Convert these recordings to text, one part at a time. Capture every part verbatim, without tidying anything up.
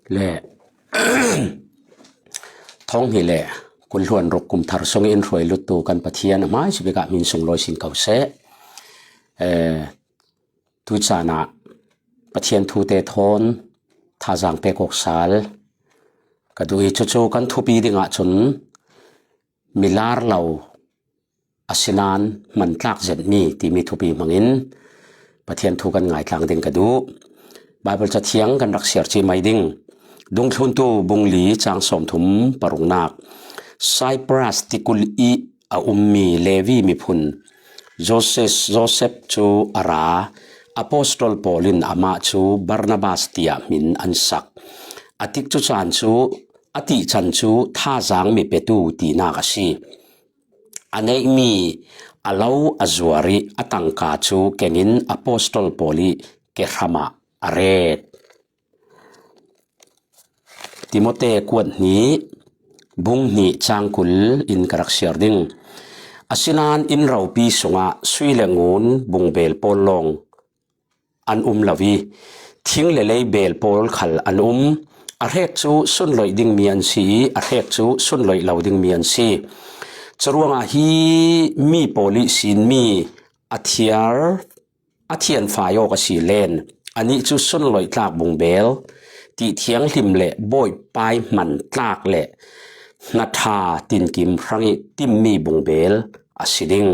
Le thawng hnih le kul hluan ruk kum thar sung in hruai luttu kan Pathian a hmaisa bikah min sunglawi sin ko seh. Eh, tuicanah Pathian thute thawn thazang pek awk sal ka duh i, cucu kan thupi dingah cun milar lo asinain hmantlak zetmi timi thupi hmangin Pathian thu kan ngaitlang ding ka duh. Baibal Cathiang kan rak siar cih mai ding. Dungthluntu bung li cang sawmthum paruknak. Cyprus tikul i a ummi Levi miphun Joseph, Joseph cu a ra. Apostol Paul in amah cu Barnabas tiah hmin an sak. A tikcu caan cu, a tihcan cu thazang mi petu tinak a si. A neihmi a lo a zuar i a tangka cu kengin Apostol Paul i kehram ah a ret. Timote kuat hnih, bung hnih cang kul in ka rak siar ding. Asinain inn ropi sungah sui le ngun bungbel pawl lawng an um lo i, thing le lei bel pawl khal an um. A hrek cu sunloih dingmi an si i, a hrek cu sunloih lo dingmi an si. Curuangah hi mi pawl ihsinmi a thiar, a thianfai awk a si len. Anih cu sunloih tlak bungbel, ti thianghlim le bawipai hman tlak le hnaṭha tinkim hrangih timmi bungbel a si ding.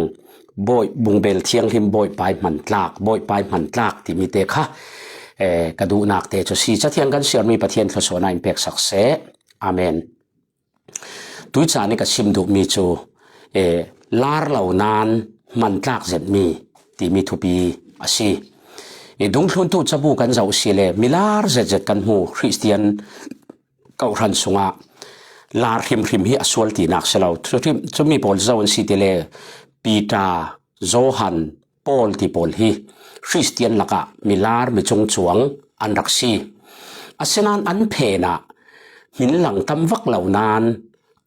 Bawi, bungbel thianghlim bawipai hman tlak, bawipai hman tlak timi te kha, eh, ka duhnak te cu si. Cathiang kan siarmi Pathian thluasuahnak in peksak seh. Amen. Tuican i ka sim duhmi cu, eh, lar lo nain hmantlak zetmi timi thupi a si. Eh, dungthluntu cabu kan zoh si le milar zetzet kan hmu Khristian kawhhran sungah lar hrimhrim hi a sual tinak si lo. Cu hrim, cumi pawl zo an si ti le Peter, Johan, Paul ti pawl hi Khristian lakah milar mi cungcuang an rak si. Asinain an phenah hmin lang tam vak lo nain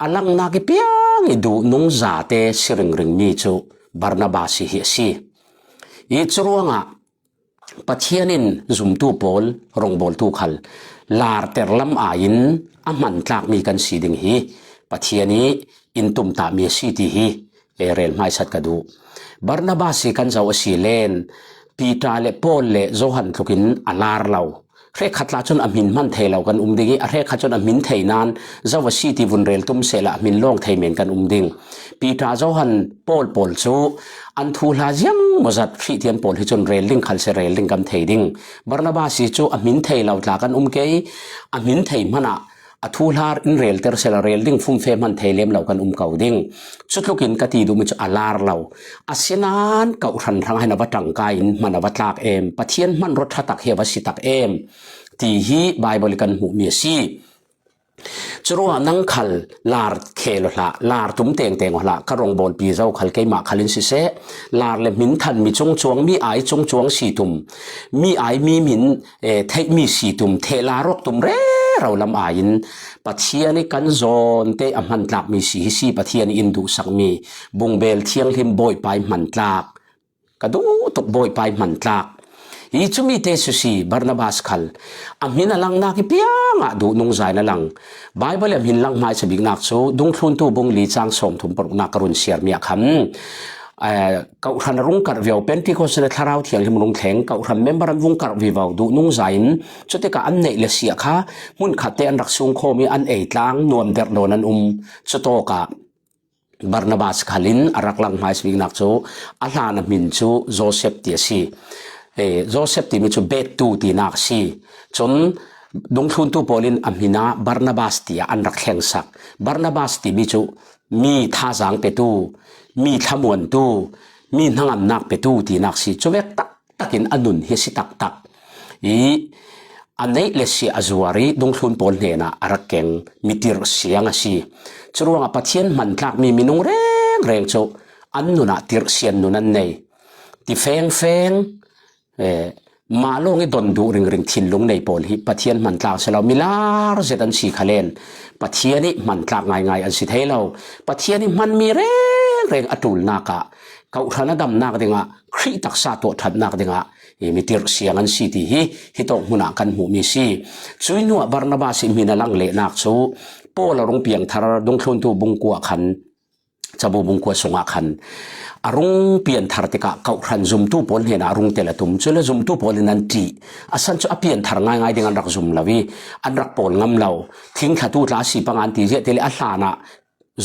a langnak i piang i duhnung zate si ringringmi cu Barnabas hi a si. I curuangah Pathian in zumtu pawl, rawngbawltu khal larter lam aiin a hmantlakmi kan si ding hi Pathian i in tumtahmi a si ti hi, eh, rel hmaisat ka duh. Barnabas hi kan zoh a si len, Peter le Paul le Johan tlukin a lar lo. Hrekkhat tla cun a hmin hman thei lo kan um ding i, a hrekkhat cun a hmin thei nain zo a si ti vun rel tum sehla a hmin lawng thei men kan um ding. Peter, Johan, Paul pawl cu an thuhla ziang maw zat Khristian pawl hi cun rel ding khal si, rel ding kan thei ding. Barnabas hi cu a hmin thei lo tla kan um kei, a hmin thei hmanah a thuhla in relter sehla rel ding fumfe hman thei lem lo kan um ko ding. Cutlukin ka ti duhmi cu a lar lo. Asinain kawhhran hrang ah hin a va ṭangka in hman a va tlak em, Pathian hmanraw ṭha tak hi a va si tak em ti hi Baibal i kan hmuhmi a si. Curuangah nang khal lar khel aw hlah, lar tum tengteng aw hlah, ka rawngbawlpi zo khal keimah khal in siseh, lar le hmin thanmi cungcuang, mi ai cungcuang si tum, mi ai mi hmin, eh, theihmi si tum, thehla rawk tum rero lam aiin Pathian i kan zawnte a hmantlakmi si hi si, Pathian i in duhsakmi bungbel thianghlim bawipai hmantlak. Ka duh tuk bawipai hmantlak. Hi cumi te sisi Barnabas khal a hmin a langnak i piangah duhnung zain a lang. Baibal i a hmin lang hmaisa biknak cu Dungthluntu bung li cang sawmthum paruknak ka run siarmi ah khan, eh, kawhhran a rung karh viau, Pentecost in a Thlarau Thianghlim rung thleng, kawhhran member an vung karh vivo duhnung zain cutikah an neih le siah kha hmunkhatte an rak sungkhawm i an ei tlang nuam derh nawn an um. Cutawkah Barnabas khalin a rak lang hmaisabiknak cu a hlan a hmin cu Joseph ti a si. Eh, Joseph timi cu bettu tinak a si. Cun dungthluntu pawl in a hmin ah Barnabas tiah an rak thlengsak. Barnabas timi cu mi thazaang petu, mi thlamuantu, mi hnangamnak petu tinak a si. Cuvek tak takin a nun hi a si taktak. I a neih le siah a zuar i dungthlun pawl hnenah a rak keng mi tirh siang a si. Curuangah Pathian hmantlakmi minung rengreng cu an nun ah tirhsian nun an nei. Ti fengfeng, eh, mah lawng i don duh ringring thinlung nei pawl hi Pathian hmantlak a si lo, milar zet an si khalen Pathian i hmantlak ngaingai an si thei lo. Pathian i hmanmi rengreng a ṭulnak ah Kohhran a damnak dingah, Khrih taksa tuah ṭhatnak dingah, i, mi tirhsiang an si ti hi, hi tawk hmunah kan hmuh mi si. Cui hnuah Barnabas i hmin a lang lehnak cu Paul a rung piangthar dungthluntu bungkua khan, cabu bungkua sungah khan a rung pianthar tikah kohhran zumtu pawl hnenah a rung tel a tum. Cule zumtu pawl in an ṭih. A san cu a pianthar ngaingai ding an rak zum lo i an rak pawl ngam lo. Thlingthlatu tla a si panga an ti ziah tile a hlanah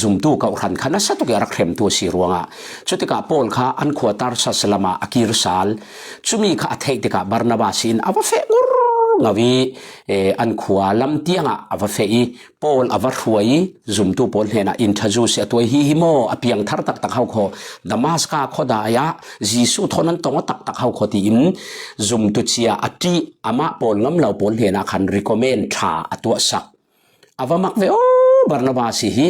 zumtu kohhran kha nasa tuk i a rak hremtu a si ruangah, cutikah Paul kha an khua Tarsas lamah a kir sal. Cumi kha a theih tikah Barnabas in a va feh ngur ngau i, eh, an khua lam tiangah a va feh i, Paul a va hruai i, zumtu pawl hnenah introduce a tuai hi hi maw, a piangthar taktak hau khaw, Damaska khuadai ah Jesuh thawn an tong a taktak hau khaw tiin zumtu cia a ṭih, amah pawl ngam lo pawl hnenah khan recommend ṭha a tuahsak. A va mak ve aw, Barnabas hi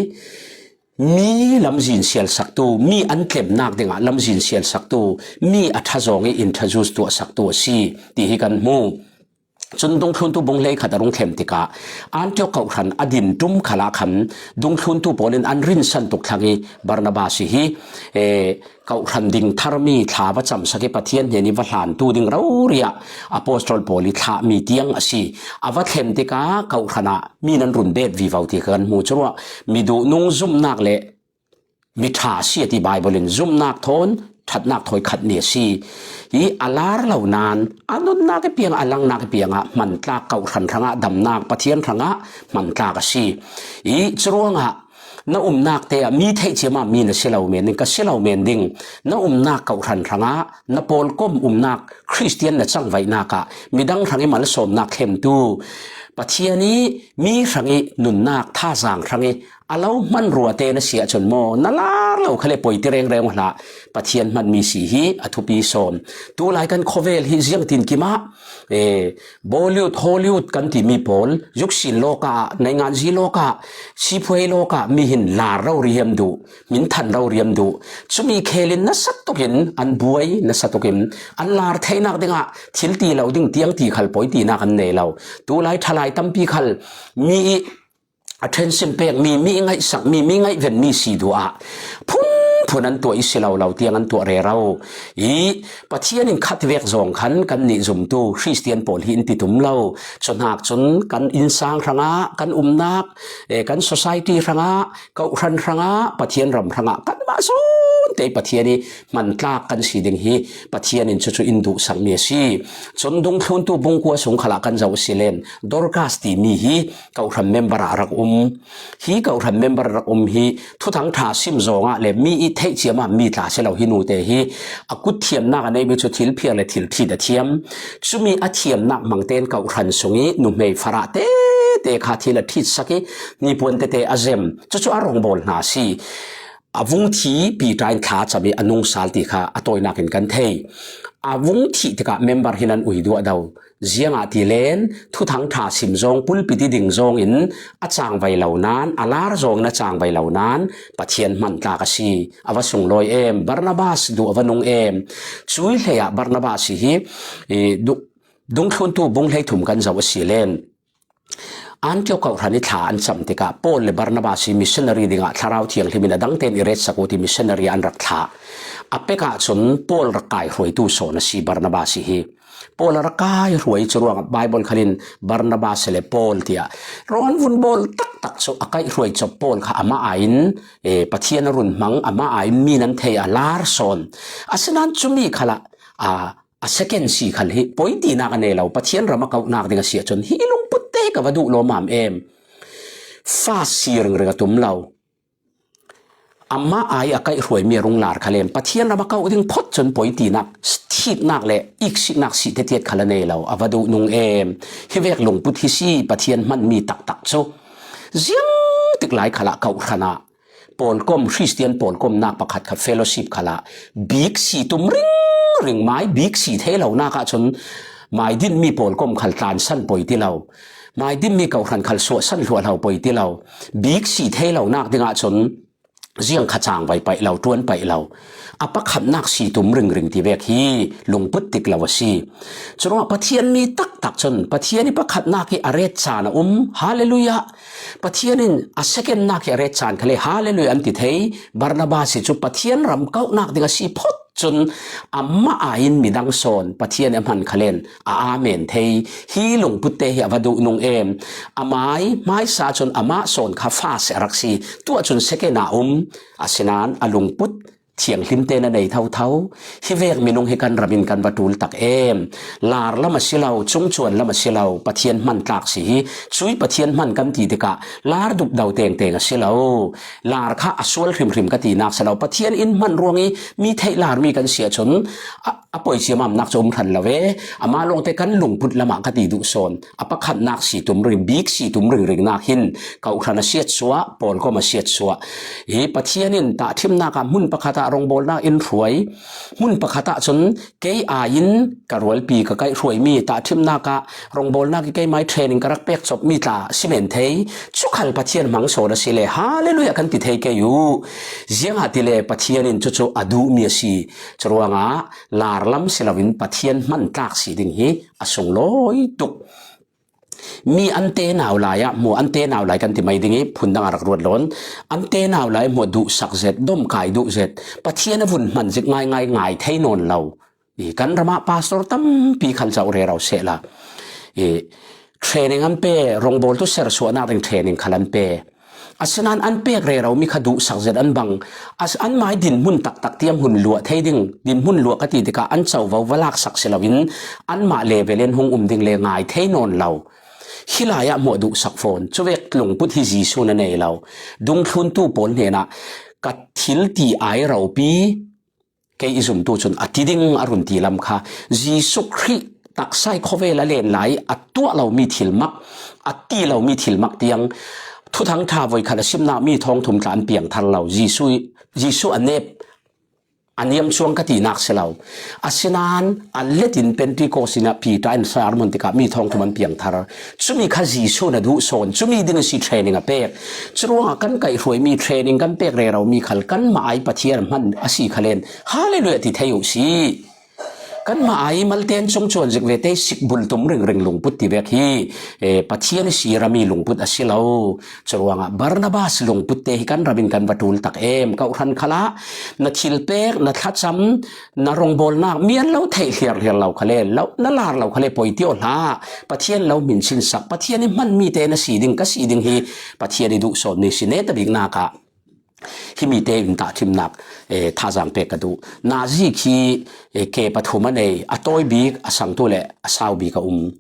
mi lamzin sialsaktu, mi an tlemnak dingah lamzin sialsaktu, mi a ṭha zawng i introduce tuahsaktu a si ti hi kan hmu. Cun dungthluntu bung hleikhat a rung thlen tikah Antiok kohhran a din ṭum khalah khan dungthluntu pawl in an rinsan tuk thlang i Barnabas hi, eh, kohhran ding tharmi thla va camsak i Pathian hnen i va hlantu ding rori ah apostol pawl i thlahmi tiang a si. A va thlen tikah kohhran ah mi nan run bet vivo ti kan hmu. Curuah mi duhnung zumhnak le mi ṭha a si a ti Baibal in. Zumhnak thawn ṭhatnak thawi khat ni a si. I a lar lo nain a nunnak i piang, a langnak i piangah hmantlak, kohhran hrangah damnak, Pathian hrangah hmantlak a si. I curuangah na umnak te ah mi theih ciama mi na si lo men ding, ka si lo men ding. Na umnak kohhran hrangah, na pawlkom umnak Khristian na cangvaihnak ah midang hrang i malsawmnak thlemtu, Pathian i mi hrang i nunnak, thazaang hrang i a lo hmanrua te na si ahcun maw, na lar lo khal le poi ti rengreng uh hlah. Pathian hmanmi si hi a thupi sawn. Tulai kan khawvel hi ziangtin kimah, eh, Bollywood, Hollywood kan timi pawl, yuksin lawkah, nainganzi lawkah, sipuai lawkah mi hin lar rori hiam duh, min than rori hiam duh. Cumi khelin nasa tukin an buai, nasa tukin an lar theinak dingah thil ti lo ding tiang ti khal poi tinak an nei lo. Tulai ṭhalai tampi khal mi i attention pekmi, mi ngaihsakmi, mi ngaihvenmi si duh ah phunphun an tuah i si lo lo tiang an tuah rero. I Pathian in khat vek zawng khan kannih zumtu Khristian pawl hi in ti tum lo. Cuhnak cun kan innsang hrangah, kan umnak, eh, kan society hrangah, kohhran hrangah, Pathian ram hrangah kanmah zawn te Pathian i hmantlak kan si ding hi Pathian in cucu in duhsakmi a si. Cun dungthluntu bungkua sung khalah kan zoh a si len Dorcas timi hi kohhran member ah rak um. Hi kohhran member rak um hi Thuthang ṭha sim zawngah le mi i theih ciama mi tla si lo hi nu te hi a kut thiamnak a neimi cu thil phiar le thil ṭhit a thiam. Cumi a thiamnak hmangtein kohhran sung i nuhmei farah tete kha thil a ṭhitsak i nipuan tete a zem. Cucu a rongbawl hna a si. A vung thi Piter in thla a cam i a nungsal ti kha a tawinak in kan thei. A vung thih tikah member hi nan ui duah do. Ziangahtile Thuthang ṭha sim zawng, pulpit i ding zawng in a cangvai lo nain, a lar zawng in a cangvai lo nain Pathian hmantlak a si. A va sunglawi em. Barnabas duh a va nung em. Cui hlei ah Barnabas hi, i, du-, dungthluntu bung hleithum kan zoh a si len. Antiok kohhran i thla an cam tikah Paul le Barnabas hi missionary dingah Thlarau Thianghlim in a dang tein i retsak uh ti missionary an rak thlah. A pek ahcun Paul rak kaihruaitu sawn a si Barnabas hi. Paul a rak kaihruai cu ruangah Baibal khal in Barnabas le Paul tiah rawn vun bawl taktak cu a kaihruai cop Paul kha amah aiin, eh, Pathian a run hmang, amah aiin mi nan thei a lar sawn. Asinain cumi khalah, a, a second si khal hi poi tinak a nei lo, Pathian ram a kauhnak ding a si ahcun hi lungput te ka va duh lawmam em. Fast si ringring a tum lo. Amah ai a kaihruaimi a rung lar khal em, Pathian ram a kauh ding phot cun poi tinak, thiknak le iksiknak si tetiat khal a nei lo, a va duh nung em. Hi vek lungput hi si Pathian hmanmi taktak cu. Ziang tik lai khalah kauhran ah pawlkom, Khristian pawlkomnak pakhat kha fellowship khalah bik si tum ringring mai, bik si thei lonak ahcun mai dinmi pawlkom khal tlansan poi ti lo. Mai dinmi kohhran khal suahsan hluahhlo poi ti lo. Bik si thei lonak dingah cun ziang kha changvai paih lo, tuan paih lo. A pakhatnak si tum ringring ti vek hi lungput dik lo a si. Curuangah Pathian mi taktak cun Pathian i pakhatnak hi a ret caan a um. Hallelujah. Pathian in a secondnak hi a ret caan khale, hallelujah, an ti thei. Barnabas hi cu Pathian ram kauhnak ding a si phot cun amah aiin midang sawn Pathian a hman khalen a amen thei. Hi lungput te hi a va duh nung em. A mai hmaisa cun amah sawn kha fa seh a rak si. Tuah cun second a um. Asinain a lungput thianghlim tein a nei thotho. Hi vek minung hi kan ram in kan va ṭul tak em. Lar lam a si lo, cungcuan lam a si lo, Pathian hman tlak si hi. Cui Pathian hman kan ti tikah lar dupdo tengteng a si lo. Lar kha a sual hrimhrim ka tinak si lo. Pathian in hman ruang i mi theih lar mi kan si ahcun a, a poi ciamamnak cu um hran lo ve. Amah lawngte kan lungput lamah ka ti duh sawn. A pakhatnak si tum ring, bik si tum ringringnak hin kawhhran a siatsuah, pawlkom a siatsuah. Hi Pathian in tahṭhimnak ah hmun pakhat ah rawngbawlnak in hruai, hmun pakhat ah cun kei aiin ka rualpi ka kaihhruaimi tahṭhimnak ah rawngbawlnak i keimai training ka rak pek copmi tla si men thei. Cu khal Pathian hmang sawn a si le, hallelujah kan ti thei kei uh. Ziangahtile Pathian in cucu a duhmi a si. Curuangah lar lam si loin Pathian hman tlak si ding hi a sunglawi tuk. Mi an te nau lai ah hmuh, an te nau lai kan ti mai ding i phundang a rak ruat lawn. An te nau lai hmuh duhsak zet, domkai duh zet. Pathian a vun hman zik ngaingai ngai thei nawn lo. I kan ramah pastor tampi khal zoh rero sehla. I training an pe, rawngbawltu sersuahnak ding training khal an pe. Asinain an pek rero mi kha duhsak zet an bang. As, anmah i dinhmun taktak tiang hun luah thei ding, dinhmun luah ka ti tikah an covo va laksak si loin anmah level in hung um ding le ngai thei nawn lo. Hi lai ah hmuh duhsak fawn. Cuvek lungput hi Jesuh na nei lo. Dungthluntu pawl hnenah ka thil ti ai ropi kei i zumtu cun a ti ding a run ti lam kha Jesuh Khrih taksa i khawvel a len lai a tuah lomi thilmak, a ti lomi thilmak tiang Thuthang ṭha voikhat a simnak mi thawngthum tla an piangthar lo. Jesuh, Jesuh a nep, a niam cuang ka tinak si lo. Asinain a let in Pentecost in ah Peter in sermon tikah mi thawngthum an piangthar. Cumi kha Jesuh na duh sawn, cumi ding a si training a pek. Curuangah kan kaihhruaimi training kan pek rero mi khal kanmah ai Pathian hman a si khalen, hallelujah ti thei uh si. Kanmah ai malte an cungcuan zik ve te sikbul tum ringring lungput ti vek hi, eh, Pathian i si rami lungput a si lo. Curuangah Barnabas lungput te hi kan ram in kan va ṭul tak em. Kawhhran khalah na thil pek, na thlacam, na rawngbawlnak mi an lo theih hliarhliar lo khale, lo, na lar lo khale poi ti aw hlah. Pathian lo hminsinsak, Pathian i hmanmi te na si ding, ka si ding hi Pathian i duh sawn ni si neta biknak ah. Himi te in tahṭhimnak, eh, thazaang pek ka duh. Nazi khi, eh, ke pathum a nei, a tawi bik, a sangtu le a sau bik a um.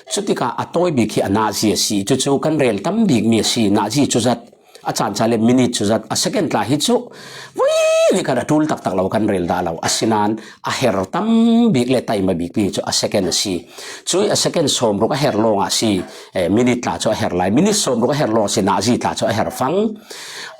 Cutikah a tawi bik hi a nazi a si. Cucu kan rel tam bik mi a si. Nazi cuzat, a caan ca le minute cuzat, a second tla hi cu, vui ni kan a ṭul taktak lo kan rel dah lo. Asinain a her tam bik le taima bik pi cu a second a si. Cui a second sawmruk a her lawng a si. Eh, minute tla cu a her lai. Minute sawmruk a her lawng a si. Nazi tla cu a her fang.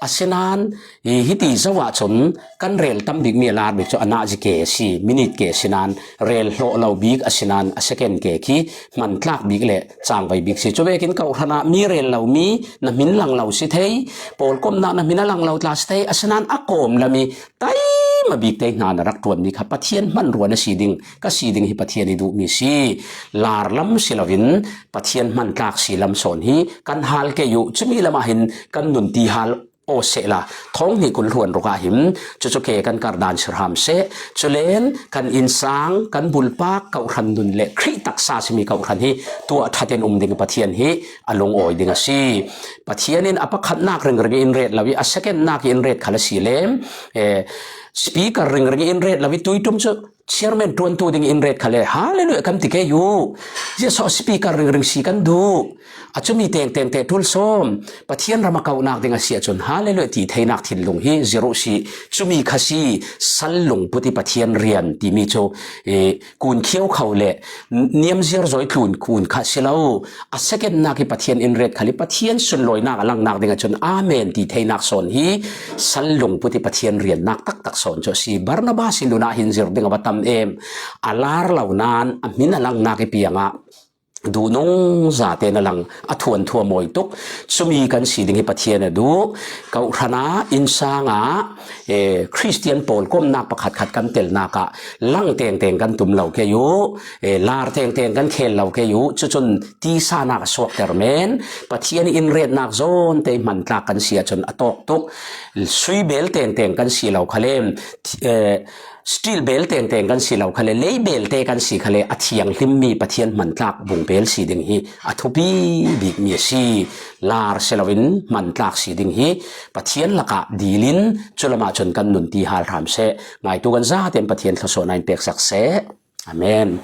Asinain i hiti zoh ahcun kan rel tam bik mi a lar bik cu a nazi ke a si. Minute ke a si nain rel hlawh lo bik a si nain a second ke khi hman tlak bik le cangvai bik si. Cuvekin kawhhran ah mi rel lo mi na hmin lang lo si thei, pawlkomnak na hmin a lang lo tla si thei, a si nain a kawm lam i taima bik te hna na rak ṭuanmi kha Pathian hman ruan a si ding, ka si ding hi Pathian i duhmi si. Lar lam si loin Pathian hman tlak si lam sawn hi kan hal ke uh. Cumi lamah hin kan nun ti hal aw sehla, thawng hnih kul hluan ruk ah hin cucu ke kan kardan si hram seh. Culen kan innsang, kan bulpak, kawhhran nun le Khrih taksa simi kawhhran hi tuah ṭhat in um ding Pathian hi a lungawi ding a si. Pathian in a pakhatnak ringring in ret lo i a secondnak in ret khal a si le, eh, speaker ringring in ret lo i tuiṭum cu chairman ṭuantu ding in ret khal le, hallelujah kan ti ke uh. Ziah so speaker ringring si kan duh. A cumi tengteng te ṭul sawm. Pathian ram a kauhnak ding a si ahcun, hallelujah ti theinak thinlung hi zirh uh si. Cumi kha si, sal lungput i Pathian rian timi cu, eh, kun khiau kho le niam ziar zawi tlun kun kha si lo. A secondnak i Pathian in ret khal i Pathian sunlawinak a langnak ding ahcun, amen ti theinak sawn hi sal lungput i Pathian riannak taktak sawn cu a si. Barnabas in nunah hin zir ding a va tam em. A lar lo nain a hmin a langnak i piangah duhnung zate na lang a thuanthu a mawi tuk. Chumi kan si ding hi Pathian a duh. Kohhrana innsanga, eh, Khristian pawl komnak pakhatkhat kan telnak ah lang tengteng kan tum lo kei uh, eh, lar tengteng kan khel lo kei uh. Cucun tisanak a suakter men. Pathian in retnak zawnte hmantlak kan si ahcun a tawk tuk. Sui bel tengteng kan si lo khalem, eh, steel bel tengteng kan si lo khale, lei belte kan si khale, a thianghlimmi Pathian hmantlak bung bel si ding hi a thupi bikmi a si. Lar si loin hmantlak si ding hi Pathian lakah dilin culamah cun kan nunti hal hram seh. Ngaitu kan zaten Pathian thluasuahnak in peksak seh. Amen.